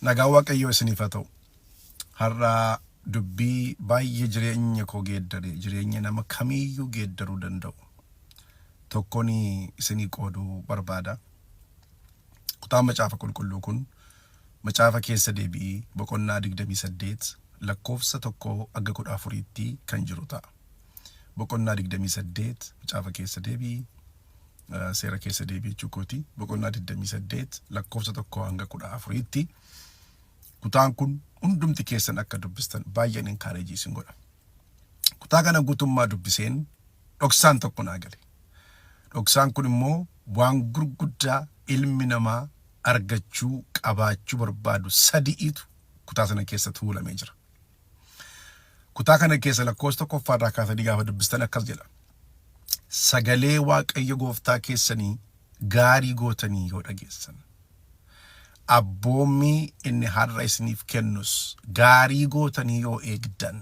Nagaan Waaqayyoo isiniif haa ta'u. Har'a dubbii baay'ee jireenya koo geeddare, jireenya nama kamiiyyuu geeddaruu danda'u tokkoon isinii qooduu barbaada. Kutaan Macaafa Qulqulluu kun Macaafa Keessa Deebi'ii boqonnaa 28 lakkoofsa 1 hanga 14tti kan jiru ta'a. Boqonnaa 28 Macaafa Keessa Deebi'ii seera keessa deebii jechuu kooti, boqonnaa 28 lakkoofsa 1 hanga 14tti. Kutaan kun hundumti keessan akka dubbistan baay'een encourage isin godha. Kutaa kana guutummaa dubbiseen dhoksaan tokko naa gale. Dhoksaan kun immoo waan gurguddaa ilmi namaa argachuu qabaachuu barbaadu sadi'itu kutaa sana keessa tuulamee jira. Kutaa kana keessa lakkoofsa tokkoffaa irraa kaasanii gaafa dubbistan akkas jedha. Sagalee Waaqayyo gooftaa keessanii gaarii gootanii yoo dhageessan, abboommii inni har'a isiniif kennus gaarii gootanii yoo eegdan,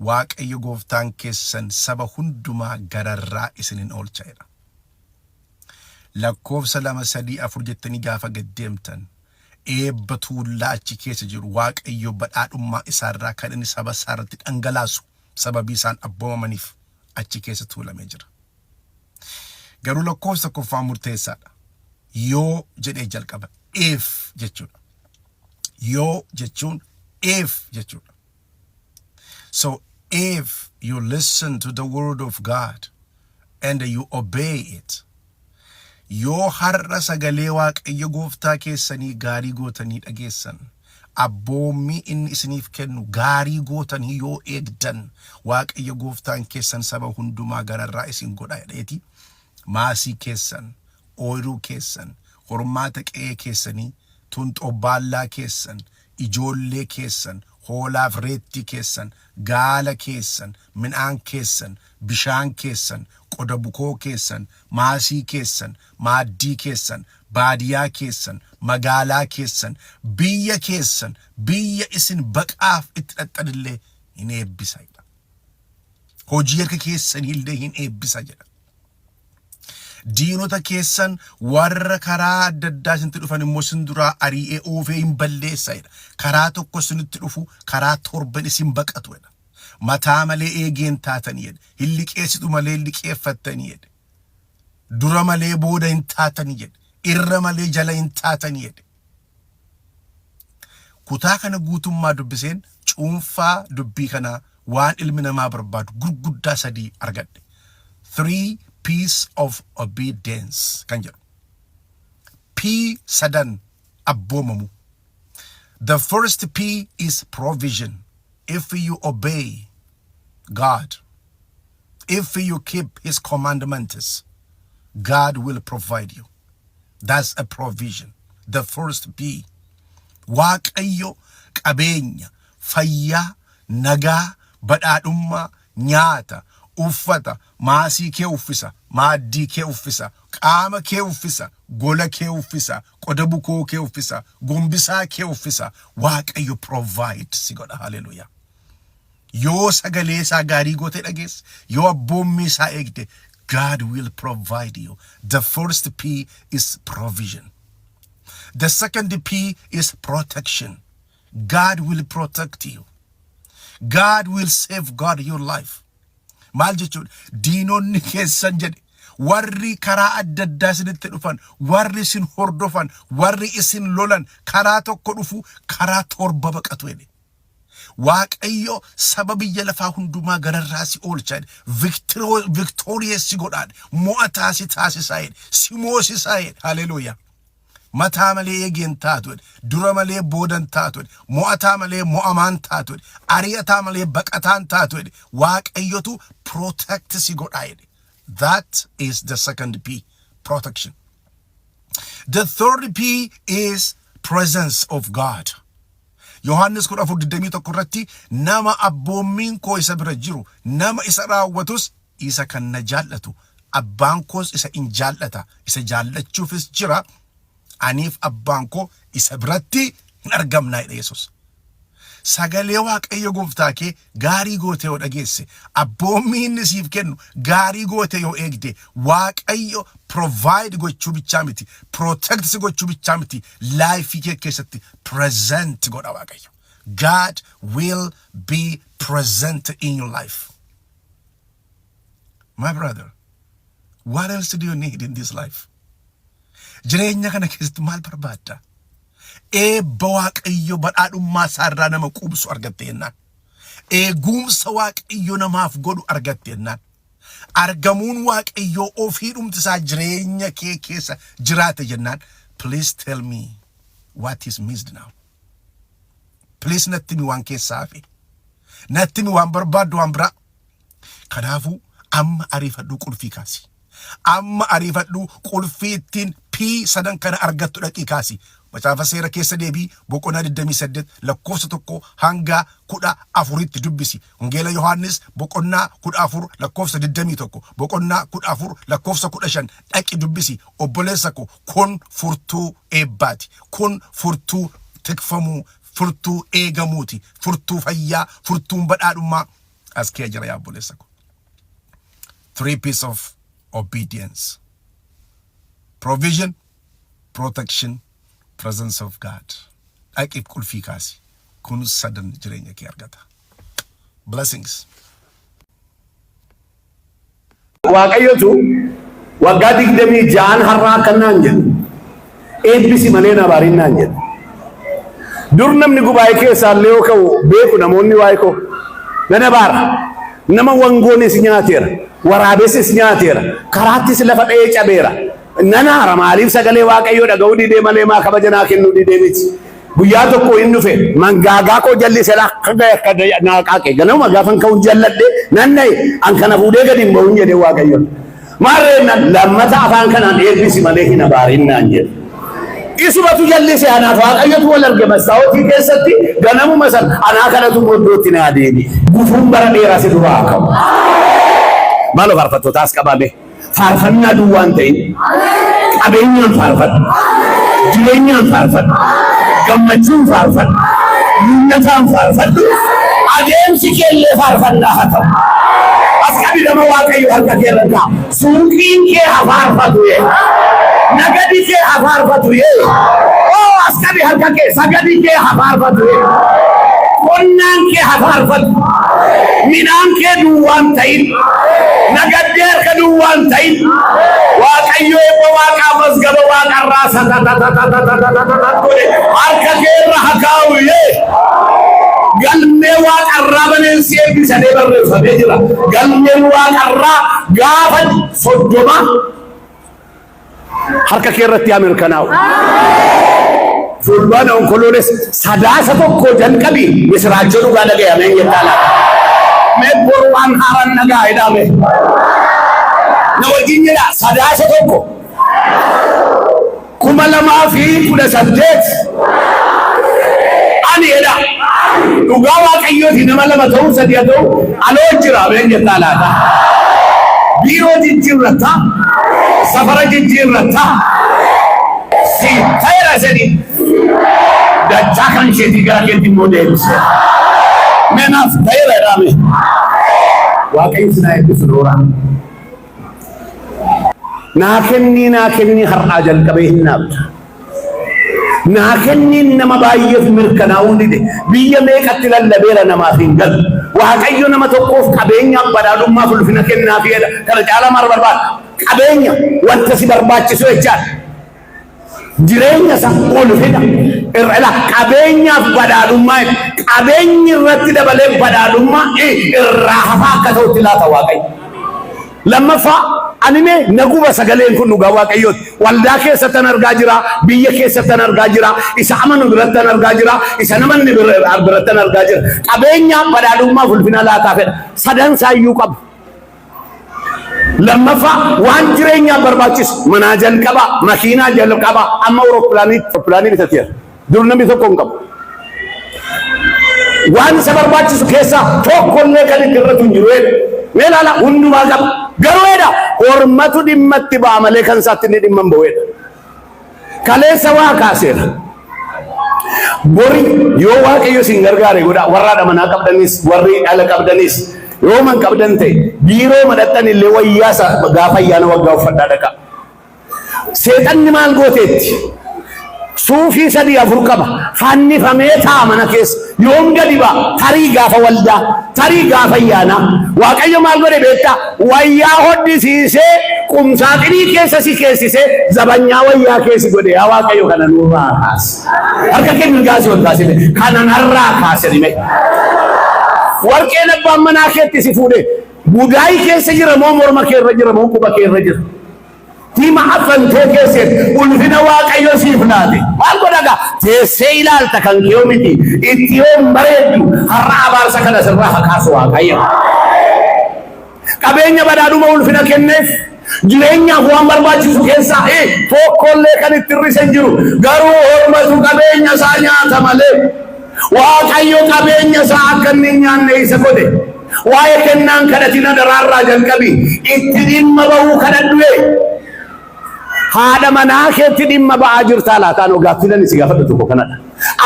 Waaqayyo gooftaan keessan saba hundumaa gararraa isin in oolcha jedha. Lakkoofsa 2, 3, 4 jettanii gaafa gad deemtan, eebba tuullaa achi keessa jiru, Waaqayyo badhaadhummaa isaarraa kan inni saba isaa irratti dhangalaasu sababii isaan abboomamaniif achi keessa tuulamee jira. Garuu lakkoofsa tokkoffaan murteessaadha. Yoo jedhee jalqaba. If jechuudha. Yoo jechuun if jechuudha. So if you listen to the word of God and you obey it, yoo har'a sagalee Waaqayyo gooftaa keessanii gaarii gootanii dhageessan, abboommii inni isiniif kennu gaarii gootanii yoo eegdan, Waaqayyo gooftaan keessan saba hundumaa gararraa isin godha jedheeti maasii keessan, ooyiruu keessan, hormaata qe'ee keessanii, tunxobbaallaa keessan, ijoollee keessan, hoolaaf reettii keessan, gaala keessan, midhaan keessan, bishaan keessan, qoda bukoo keessan, maasii keessan, maaddii keessan, baadiyaa keessan, magaalaa keessan, biyya keessan, biyya isin baqaaf itti dhaqxanillee hin eebbisa jedha. Hojii harka keessaniillee hin eebbisa jedha. Diinota keessan warra karaa adda addaa isinitti dhufan immoo isin duraa ari'ee oofee hin balleessa jedha. Karaa tokko isinitti dhufu karaa torban isin baqatu jedha. Mataa malee eegeen taatanii jedha. Hin liqeessitu malee hin liqeeffattanii jedha. Dura malee booda hin taatanii jedha. Irra malee jala hin taatanii jedha. Kutaa kana guutummaa dubbiseen cuunfaa dubbii kanaa waan ilmi namaa barbaadu gurguddaa sadii argadhe. Three P's of obedience kan jedhu. P sadan abboomamu. The first P is provision. If you obey God, if you keep his commandments, God will provide you. That's a provision. The first P. Waaqayyo qabeenya, fayyaa, nagaa, badhaadhummaa, nyaata, uffata, maasii kee uffisa, maaddii kee uffisa, qaama kee uffisa, gola kee uffisa, qoda bukoo kee uffisa, gombisaa kee uffisa. Waaqayyo provide si godha. Haleluuyaa. Yoo sagalee isaa gaarii gootee dhageesse, yoo abboommii isaa eegde, God will provide you. The first P is provision. The second P is protection. God will protect you. God will safeguard your life. Maal jechuudha? Diinonni keessan jedhe, warri karaa adda addaa isinitti dhufan, warri isin hordofan, warri isin lolan, karaa tokko dhufu karaa torba baqatu jedhe. Waaqayyo saba biyya lafaa hundumaa gararraa si oolcha jedhe. Victorious si godhaa jedhe. Mo'ataa si taasisaa jedhe. Si moosisaa jedhe. Haleluuyaa. Mataa malee eegeen taatu jedhe. Dura malee boodan taatu jedhe. Mo'ataa malee mo'amaan taatu jedhe. Ari'ataa malee baqataan taatu jedhe. Waaqayyotu protect si godhaa jedhe. That is the second P, protection. The third P is presence of God. Yohaannis 14:21 irratti, nama abboommiin koo isa bira jiru, nama isa raawwatus, isa kan na jaallatu, abbaan koos isa in jaallata, isa jaallachuufis jira, aniif abbaan koo isa biratti hin argamna jedhe Yesuus. Sagalee Waaqayyo gooftaa kee gaarii gootee yoo dhageesse, abboommii inni siif kennu gaarii gootee yoo eegde, Waaqayyo provide gochuu bichaa miti, protect si gochuu bichaa miti, life kee keessatti present godha Waaqayyo. God will be present in your life. My brother, what else do you need in this life? Jireenya kana keessatti maal barbaadda? Eebba Waaqayyo badhaadhummaa isaarraa nama quubsu argatte jennaan. Eegumsa Waaqayyo namaaf godhu argatte jennaan. Argamuun Waaqayyoo ofiidhumti isaa jireenya kee keessa jiraate jennaan. Please tell me what is missed now. Please natti himi waan keessaa hafe. Natti himi waan barbaaddu waan biraa. Kanaafuu amma ariifadhuu qulfii kaasi. Amma ariifadhuu qulfii ittiin P sadan kana argattu dhaqii kaasi. Macaafa Seera Keessa Deebii boqonnaa 28 lakkoofsa 1 hanga 14tti dubbisi. Wangeela Yohaannis boqonnaa 14 lakkoofsa 21, boqonnaa 14 lakkoofsa 15 dhaqi dubbisi. Obboleessa ko, kun furtuu eebbaati. Kun furtuu tikfamuu, furtuu eegamuuti, furtuu fayyaa, furtuun badhaadhummaa as kee jira, yaa obboleessa ko. Three P's of obedience. Provision, protection, presence of God. Dhaqiif qulfii kaasi. Kun sadan jireenya kee argata. Blessings. Waaqayyotu waggaa 26n har'aa akka naan jedhu, eebbisi malee na abaariin naan jedhu. Dur namni gubaa'ee keessaa illee yoo ka'u beeku, namoonni waa'ee koo nan abaara. Nama wangoonis nyaateera, waraabessis nyaateera, karaattis lafa dha'ee cabeera. Nan aara, maaliif? Sagalee Waaqayyoo dhaga'uu didee malee maa kabaja naa kennuu didee miti. Guyyaa tokko hin dhufe, mangaagaa koo jallise, akka akka naa qaaqe. Ganama gaafan ka'uun jalladhe, nan na'e, an kana fuudhee gadi hin ba'uun jedhee Waaqayyoon. Maarree nan lammata afaan kanaan eebbisi malee hin abaarin naan jedhe. Isumatu jallise, anaaf Waaqayyotu wal arge mastaawotii keessatti ganamuma san, anaa kanatu iddootti naa deebi. Gufuun bara dheeraa si duraa haa ka'u. Maaloo faarfattootaas qabame. Faarfannaa duwwaa hin ta'in. Qabeenyaan faarfadhu. Jireenyaan faarfadhu. Gammachuun faarfadhu. Mul'ataan faarfadhu. Adeemsi keellee faarfannaa haa ta'u. As qabi, nama Waaqayyo, harka kee irra kaa'a. Suuqiin kee haa faarfatu yee. Nagadi kee haa faarfatu yee. Oo, as qabi harka kee, sagadi kee haa faarfatu yee. Qonnaan kee haa faarfatu. Midhaan kee duwwaan ta'in. Nagaddee harka duwwaan ta'in. Waaqayyo eebba Waaqaa mazgaba Waaqarraa satatatatatatatatatat godhe harka kee irra haa kaa'u yee. Galmee Waaqarraa baneen si eebbisadee barreeffamee jira. Galmeen Waaqarraa gaafa 30 harka kee irratti haa mirkanaa'u. Fulbaana, Onkoloolessa, Sadaasa 1 jalqabi misiraachoo dhugaa dhaga'ameen jettaa laata. Mee boru waan haaraan dhagaa jedhame. Na wajjin jedhaa, Sadaasa 1, 2018 ani jedha. Dhugaa Waaqayyooti, nama lama ta'uu, sadi haa ta'u, aloo jira, ameen jettaa laata. Biiroo jijjiirratta, safara jijjiirratta, si ta'eera jedhi, dachaa kan isheetii gara keetti immoo deebise. Meenaaf ta'eera jedhame. Waaqayyo sinaa eebbisu nooraa. Naa kennii, naa kennii har'aa jalqabee hin dhaabdu. Naa kenniin nama baay'eef mirkanaa'uu dide. Biyya meeqatti lallabeera, namaaf hin galu. Waaqayyo nama tokkoof qabeenyaaf, badhaadhummaaf ulfina kennaafi jedha. Kana caalaa maal barbaada? Qabeenya wanta si barbaachisu jechaadha. Jireenya isa ulfina irra qabeenyaaf badhaadhummaa, qabeenyi irratti dabalee badhaadhummaa irraa hafaa akka ta'utti laata Waaqayyo. Lammaffaa, ani mee na guba sagaleen kun, dhugaa Waaqayyooti. Waldaa keessattan argaa jira, biyya keessattan argaa jira, isa amanu birattan argaa jira, isa namanni birattan argaa jira. Qabeenya, badhaadhummaaf ulfina laataa fedha. Sadan isaayyuu qabu. Lammaffaa, waan jireenyaaf barbaachisu, manaa jalqabaa, makiinaa jalqabaa, amma awurooppilaanii bitateera. Dur namni tokko hin qabu. Waan isa barbaachisu keessaa tokkollee kan itti irratu hin jiru jedha. Mee ilaala, hundumaa qaba. Garuu jedha, ormatu dhimma itti ba'a malee kan isaatti inni dhimma hin ba'u jedha. Kaleessa waa kaaseera. Bori yoo Waaqayyo isin gargaare godha. Warra haadha manaa qabdanis, warri dhala qabdanis, yoo man qabdan ta'e biiroo madhattan illee wayyaa isa gaafa ayyaana waggaa uffadhaa dhaqa. Seexanni maal gooteetti? Suufii sadii afur qaba. Fannifamee taa'a mana keessa. Yoom gadi ba'a? Tarii gaafa waldaa, tarii gaafa ayyaanaa. Waaqayyo maal godhe beektaa? Wayyaa hodhisiisee qumsaaxinii keessa si keessisee zabanyaa wayyaa keessi godhe. Yaa Waaqayyo, kana nurraa kaasi. Harka kee mirgaa si ol kaasime. Kana narraa kaase dhime. Warqeen abbaan manaa keetti si fuudhe. Budaayii keessa jira moo morma kee irra jira moo quba kee irra jira? Hima affantee keesseet ulfina Waaqayyo siif laate. Maal godha gaa? Teessee ilaalta, kan kee miti. Itti yoo hin bareeddu, har'a abaarsa kana sirraa haa kaasu Waaqayyo. Qabeenya badhaadhuma ulfina kenneef, jireenyaaf waan barbaachisu keessaa tokkollee kan itti hir'ise hin jiru. Garuu hormatu qabeenya isaa nyaata malee. Waaqayyo qabeenya isaa akka inni hin nyaanne isa godhe. Waa'ee kennaan kadhatina daraarraa jalqabi. Itti dhimma ba'uu kadhadhu. Haadha manaa keetti dhimma ba'aa jirtaa laataan? Gaaffilan si gaafadhu tokko kanadha.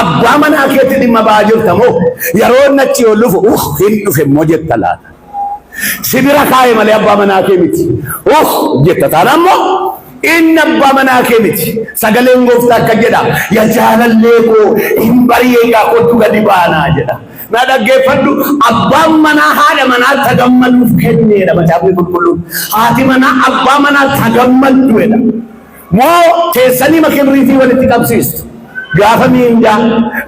Abbaa manaa keetti dhimma ba'aa jirta moo yeroo inni achii ol dhufu "Hin dhufe immoo" jetta laata? Si bira kaa'e malee abbaa manaa kee miti. Jetta taanaan immoo inni abbaa manaa kee miti. Sagaleen Gooftaa akka jedha, "Yaa jaalallee koo, hin bari'ee, kottu gadi baanaa" jedha. Na dhaggeeffadhu, abbaan manaa haadha manaa tagammaduuf kenneedha Macaafni Qulqulluun. Haati manaa abbaa manaa tagammadduedha. Moo teessanii makibriitii walitti qabsiistu? Gaafa miindaa,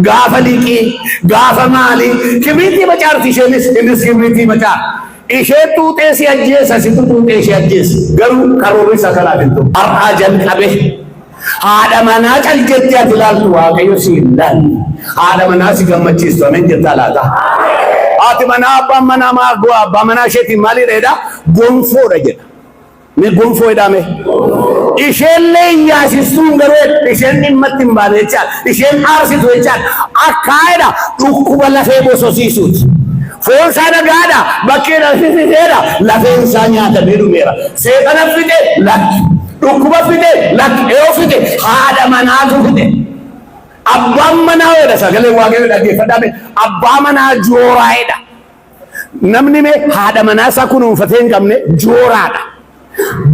gaafa liqii, gaafa maalii, kibriitii macaarti isheenis, innis kibriitii macaara. Ishee xuuxee si ajjeesa, situ xuuxee ishee ajjeesa. Garuu karoorri isaa kanaaf hin ta'u. Har'aa jalqabe haadha manaa cal jettee ati ilaaltu Waaqayyo si hin laalle. Haadha manaa si gammachiistu, ameen jettaa laata? Haati manaa abbaan manaa maa abbaa manaa isheetiin maalidha jedha? Gonfoodha jedha. Mee gonfoo jedhame. Isheenlee hin yaasistuun garuu isheen dhimma itti hin baane jechaadha. Isheen aarsitu jechaadha. Akkaayidha dhukkuba lafee bososiisuuti. Foon isaa nagaadha, bakkeedha fififeedha, lafeen isaa nyaatamee dhumeera. Seexana fixe? Lakki. Dhukkuba fixe? Lakki. Eeyoo fixe? Haadha manaatu fixe. Abbaan manaa jedha sagalee Waaqayyoo, dhaggeeffadhaa. Abbaa manaa jooraa'edha. Namni mee haadha manaa isaa kunuunfatee hin qabne jooraadha.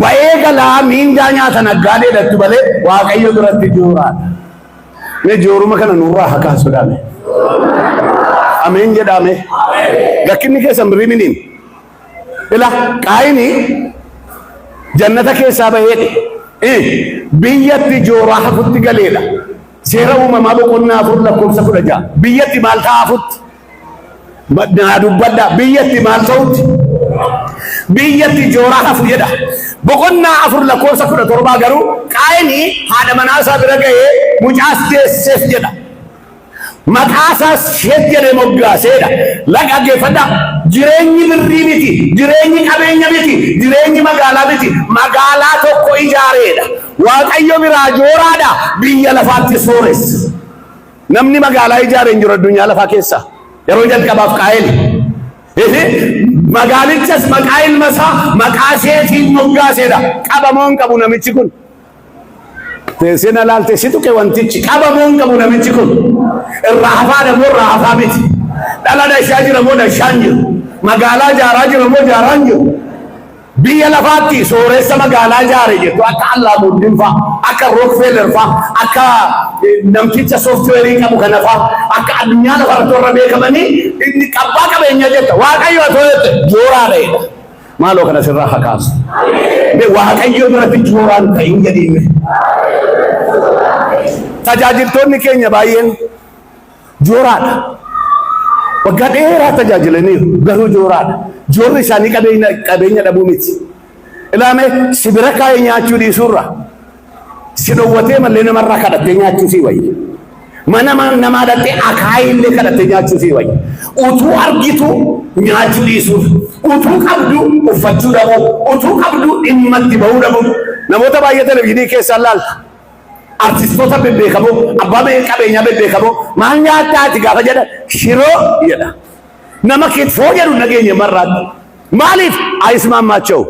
Ba'ee galaa miindaa nyaata naggaadee dhattu malee Waaqayyo biratti jooraadha. Mee jooruma kana nurraa haa kaasu dhaame. Ameen jedhame. Rakkinni keessan birrii miniin. Ila Qaayini jannata keessaa baheedhe. Biyyatti jooraa hafutti galeedha. Seera Uumamaa boqonnaa 4 lakkoofsa 16. Biyyatti maal ta'a hafutti? Naa dubbadha. Biyyatti maal ta'utti? Biyyatti jooraa hafu jedha. Boqonnaa 4 lakkoofsa 17 garuu Qaayini haadha manaa isaa bira ga'ee mucaas deesseef jedha. Maqaa isaas Sheet jedhee moggaaseedha. Dhaggeeffadhaa. Jireenyi birrii miti. Jireenyi qabeenya miti. Jireenyi magaalaa miti. Magaalaa tokko ijaareedha. Waaqayyo biraa jooraadha. Biyya lafaatti sooressa. Namni magaalaa ijaare hin jiru addunyaa lafaa keessa. Yeroo jalqabaaf Qaayeli. Magaalichas maqaa ilma isaa maqaa Seetiin moggaaseedha. Qabamoo hin qabu namichi kun? Teessee na laalte, si tuqe wantichi. Qabamoo hin qabu namichi kun? Irraa hafaadha moo irraa hafaa miti? Dhala dhashaa jira moo dhashaa hin jiru? Magaalaa ijaaraa jira moo ijaaraa hin jiru? Biyya lafaatti sooressa magaalaa ijaare jettu akka Allaamuddin fa'a, akka Rockefeller fa'a, akka namticha software qabu kana fa'a, akka addunyaa lafarratti warra beekamanii inni qabbaa qabeenya jetta. Waaqayyo atoo jette jooraadha jedha. Maaloo kana sirraa haa kaasu. Mee Waaqayyo biratti jooraan ta'in jedhiin. Tajaajiltoonni keenya baay'een jooraadha. Waggaa dheeraa tajaajilaniiru, garuu jooraadha. Joorri isaanii qabeenya dhabuu miti. Ilaame, si bira kaa'ee nyaachuu dhiisuurra si dhowwatee malee namarraa kadhattee nyaachuu sii wayya. Mana namaa dhaqxee akaayii illee kadhattee nyaachuu sii wayya. Utuu argitu nyaachuu dhiisuuf, utuu qabdu uffachuu dhabuu, utuu qabdu dhimma itti bahuu dhabuu. Namoota baay'ee televizyiinii keessaa ilaalta. Artistoota bebbeekamoo, abbaa qabeenyaa bebbeekamoo, "Maal nyaattaati?" gaafa jedhan, "Shiroo" jedha. Nama kitfoo jedhu nageenya marraatti. Maaliif? Ayismaammaacha'u.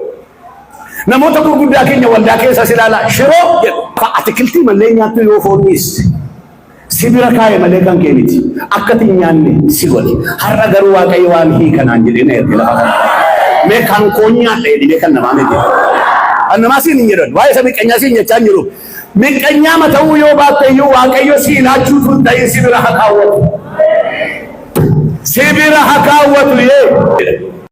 Namoota gurguddaa keenya waldaa keessas ilaala, "Shiroo" jedhu. Atikiltii mallee nyaattu yoo foon dhiiste. Si bira kaa'e malee kan kee miti. Akka ati hin nyaanne si godhe. Har'a garuu Waaqayyo waan hiikanaan jedhee na erge lafa kana. Mee kan koo nyaadha jedhee kan namaa miti. Kan namaa siin hin jedhan. Waa'ee isa miqqanyaa siin jechaa hin jiru. Miqqanyaa ta'uu yoo baatte iyyuu, Waaqayyo si laachuu tun ta'in si bira haa kaawwatu. Si bira haa kaawwatu yee.